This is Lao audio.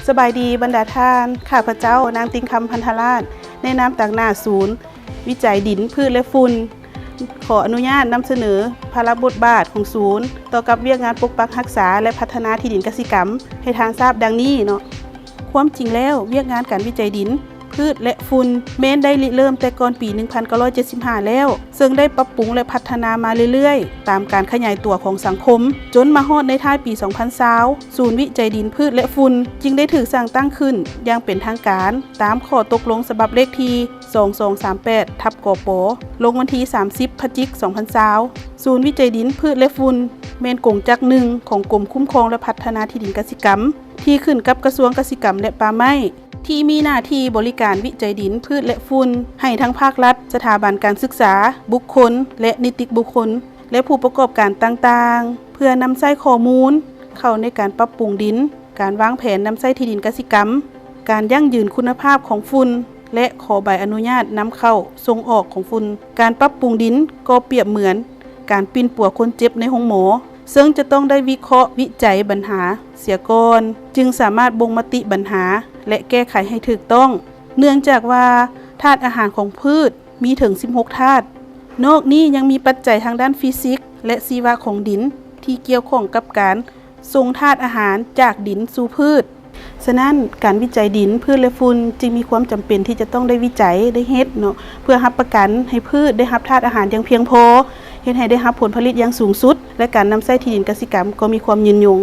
ສະບາຍດີບັນດາທ່ານ, ຂ້າພະເຈົ້າ ນາງ ຕິງຄຳ ພັນທະລາດ ໃນນາມຕາງໜ້າສູນວິໄຈດິນ, ພືດ ແລະ ຝຸ່ນ ຂໍອະນຸຍາດນຳສະເໜີພາລະບົດບາດຂອງສູນຕໍ່ກັບວຽກງານປົກປັກຮັກສາ ແລະ ພັດທະນາທີ່ດິນກະສິກຳໃຫ້ທ່ານຊາບດັ່ງນີ້ເນາະ. ຄວາມຈິງແລ້ວ, ວຽກງານການວິໄຈດິນ, ພືດ ແລະ ຝຸ່ນ ແມ່ນໄດ້ລິເລີ່ມແຕ່ກ່ອນປີໜຶ່ງພັນເກົ້າຮ້ອຍເຈັດສິບຫ້າແລ້ວ, ເຊິ່ງໄດ້ປັບປຸງ ແລະ ພັດທະນາມາເລື້ອຍໆ ຕາມການຂະຫຍາຍຕົວຂອງສັງຄົມ, ຈົນມາຮອດໃນທ້າຍປີສອງພັນຊາວ, ສູນວິໄຈດິນ, ພືດ ແລະ ຝຸ່ນ ຈຶ່ງໄດ້ຖືກສ້າງຕັ້ງຂຶ້ນຢ່າງເປັນທາງການ ຕາມຂໍ້ຕົກລົງສະບັບເລກທີສອງສອງສາມແປດ ທັບ ກປ ລົງວັນທີສາມສິບ ພະຈິກ ສອງພັນຊາວ. ສູນວິໄຈດິນ, ພືດ ແລະ ຝຸ່ນ ແມ່ນກົງຈັກໜຶ່ງຂອງກົມຄຸ້ມຄອງ ແລະ ພັດທະນາທີ່ດິນກະສິກຳ ທີ່ຂຶ້ນກັບກະຊວງກະສິກຳ ແລະ ປ່າໄມ້ ທີ່ມີໜ້າທີ່ບໍລິການວິໄຈດິນ, ພືດ ແລະ ຝຸ່ນ ໃຫ້ທັງພາກລັດ, ສະຖາບັນການສຶກສາ, ບຸກຄົນ ແລະ ນິຕິບຸກຄົນ ແລະ ຜູ້ປະກອບການຕ່າງໆ ເພື່ອນຳໃຊ້ຂໍ້ມູນເຂົ້າໃນການປັບປຸງດິນ, ການວາງແຜນນຳໃຊ້ທີ່ດິນກະສິກຳ, ການຢັ້ງຢືນຄຸນນະພາບຂອງຝຸ່ນ ແລະ ຂໍໃບອະນຸຍາດນຳເຂົ້າສົ່ງອອກຂອງຝຸ່ນ. ການປັບປຸງດິນກໍປຽບເໝືອນການປິ່ນປົວຄົນເຈັບໃນໂຮງໝໍ, ເຊິ່ງຈະຕ້ອງໄດ້ວິເຄາະວິໄຈບັນຫາເສຍກ່ອນ, ຈຶ່ງສາມາດບົ່ງມະຕິບັນຫາ ແລະ ແກ້ໄຂໃຫ້ຖືກຕ້ອງ, ເນື່ອງຈາກວ່າທາດອາຫານຂອງພືດມີເຖິງສິບຫົກທາດ. ນອກນີ້ຍັງມີປັດໄຈທາງດ້ານຟີຊິກ ແລະ ຊີວະຂອງດິນ ທີ່ກ່ຽວຂ້ອງກັບການສົ່ງທາດອາຫານຈາກດິນສູ່ພືດ. ສະນັ້ນ, ການວິໄຈດິນ, ພືດ ແລະ ຝຸ່ນ ຈຶ່ງມີຄວາມຈຳເປັນທີ່ຈະຕ້ອງໄດ້ວິໄຈ, ໄດ້ເຮັດເນາະ, ເພື່ອຮັບປະກັນໃຫ້ພືດໄດ້ຮັບທາດອາຫານຢ່າງພຽງພໍ, ເຮັດໃຫ້ໄດ້ຮັບຜົນຜະລິດຢ່າງສູງສຸດ ແລະ ການນຳໃຊ້ທີ່ດິນກະສິກຳກໍມີຄວາມຍືນຍົງ.